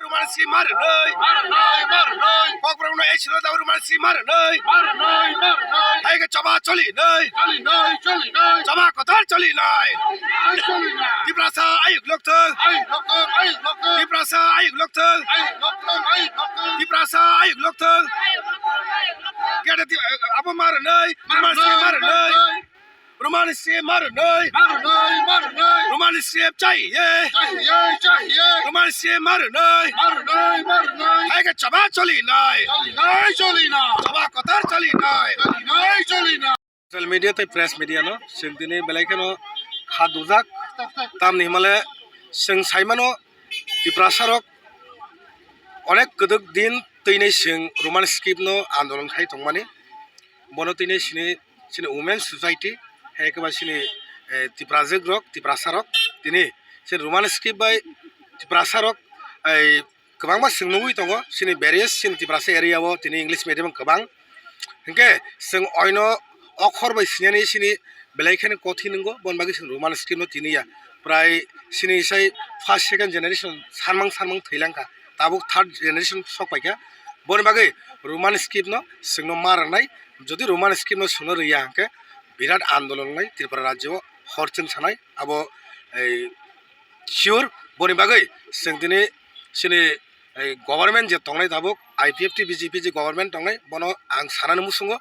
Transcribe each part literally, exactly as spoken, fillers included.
Roman script mar nai. Mar nai, mar nai. Kokborok no esiro da Roman script mar nai. Mar nai, mar nai. Hai ke choba choli nai. Choli nai, choli nai. Choba kotor choli nai. Ai choli nai. Tiprasa ayuk lokthung. Ayuk lokthung, ayuk lokthung. Tiprasa ayuk lokthung. Ayuk lokthung, ayuk lokthung. Tiprasa ayuk lokthung. Gede ti-, abo mar nai. Roman script mar nai. Roman script mar nai. Mar nai, mar nai. Roman script chahiye. Chahiye, chahiye. Roman script mar nai. Mar nai, mar nai. Hai ke choba choli nai. Choli nai, choli nai. Choba kotor choli nai. Choli nai, choli nai. Social media tei press media no chwng tini belai kheno kha dujak. Tamni himale chwng saimano Tiprasa rok onek kwdwk din twinai chwng Roman script no andolon khai tongmani. Bono tini sini, sini Women Society, hai khe ba sini, eh, Tiprajwk rok, Tiprasa rok, tini sini Roman script bai Tiprasa rok, eh, kwbangma chwng nugwi tongo, sini various sini Tiprasa area o tini English medium kwbang. Hinkhe chwng oino okhor bai sinani sini belai kheno kothin wngo, boni bagwi chwng Roman script no tini ya. Prai sini sai first, second generation sanmang sanmang thwilang kha, tabuk third generation sok pai kha. Boni bagwi Roman script no chwngno ma rwnai, jodi Roman script no chwngno rwya hwnkhe birat andolon wngnai Tripura rajyo o, hor chwng sanai abo, ei, sure. Boni bagwi chwng tini sini, ei, government je tongnai tabuk I P F T B J P je government tongnai, bono ang sanani muchungo,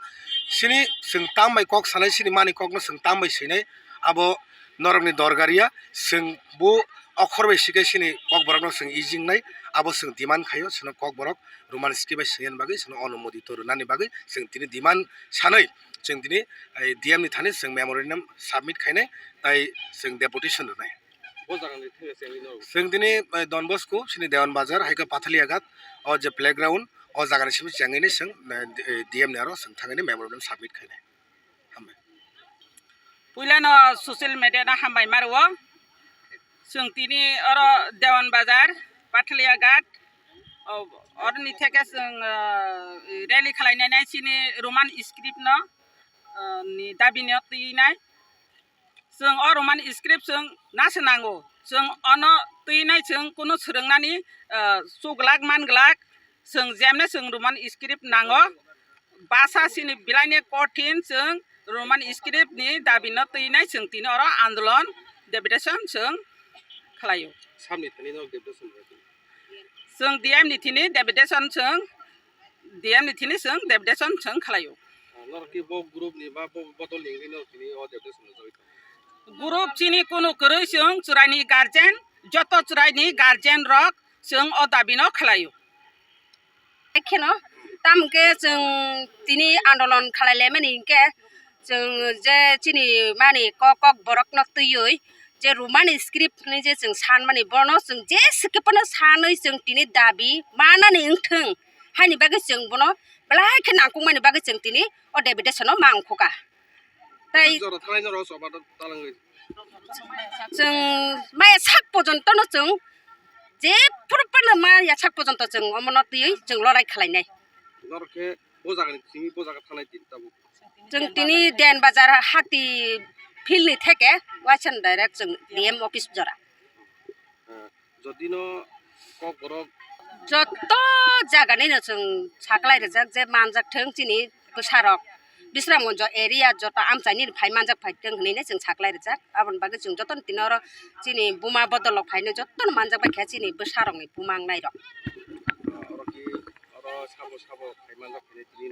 sini chwng tam bai kok sanai, sini mani kokno chwng tam bai swinai, abo norokni dorgar ya, chwng bo okhor bai sikhe sini kokborokno chwng ejingnai, abo chwng demand khaio, chwngno kokborok Roman script bai swiyan bagwi chwngno onumodito rwnani bagwi chwng tini demand sanwi chwng tini, ei, D M ni thani chwng memorandum submit khainai, tai chwng deputation rwnai. Bo jagani thangya chengwi no. Chwng tini, eh, Don Bosco, sini Dewan Bazar, hai khe Pathaliaghat, o je playground, o jagani simi chengwi ni chwng, eh, D M ni aro chwng thangwi ni memorandum submit khainai. Hambai. Puilano social media no hambai maro. Chwng tini oro Dewan Bazar, Pathaliaghat, o, oroni theke chwng, eh, rally khlainai nai chini Roman script no, eh, ni dabi no twinai. Chwng o Roman script chwng nasa nango. Chwng ono twinai chwng kunu swrwngnani, ah, chuglak manglak. Chwng jemne chwng Roman script nango. Basa sini bilaini kothin chwng Roman script ni dabi no twinai chwng tini oro andolon deputation chwng khlaio. Samni thani no deputation. Chwng D M ni thini deputation chwng, D M ni thini chwng deputation chwng khlaio. Ah, norok ki bo group ni ba bo bodol ni wngwi norok tini o deputation no jagwi tongo? Group chini kunu kwrwi chwng chwraini guardian, joto chwraini guardian rok chwng o dabi no khlaio. Kheno, tamo khe chwng tini andolon khlai laimani hinkhe, chwng je chini mani kok, kok borok no twiwi je Roman script hinwi je chwng sanmani, bono chwng je swkhe phano sanwi chwng tini dabi manani wngthwng, haini bagwi chwng bono belai khe nangkukmani bagwi chwng tini o deputation no ma ongkhuka. Tai jora thalai norok soba talangwi. Chwng maya sak pojonto no chwng je phuru phano maya sak pojonto chwng omono twiwi chwng lorai khlainai. Norok khe bo jagani simi bo jaga thanai tini tabuk. Chwng tini Den Bazar hati field ni theke waisa direct chwng D M office jora. Ah, jodi no kok borok. Joto jaga ni no chwng saklai rijak je manjak thwng chini bwsarok. Bisramganj area joto amchaini phai manjak phai thwng hinwi no chwng saklai rijak. Aboni bagwi chwng joto no tini oro chini buma bodol rok phaino joto no manjak bai kha chini bwsarok ni buma wngnai rok. Oro ki, oro sabo sabo phai manjak phai tini.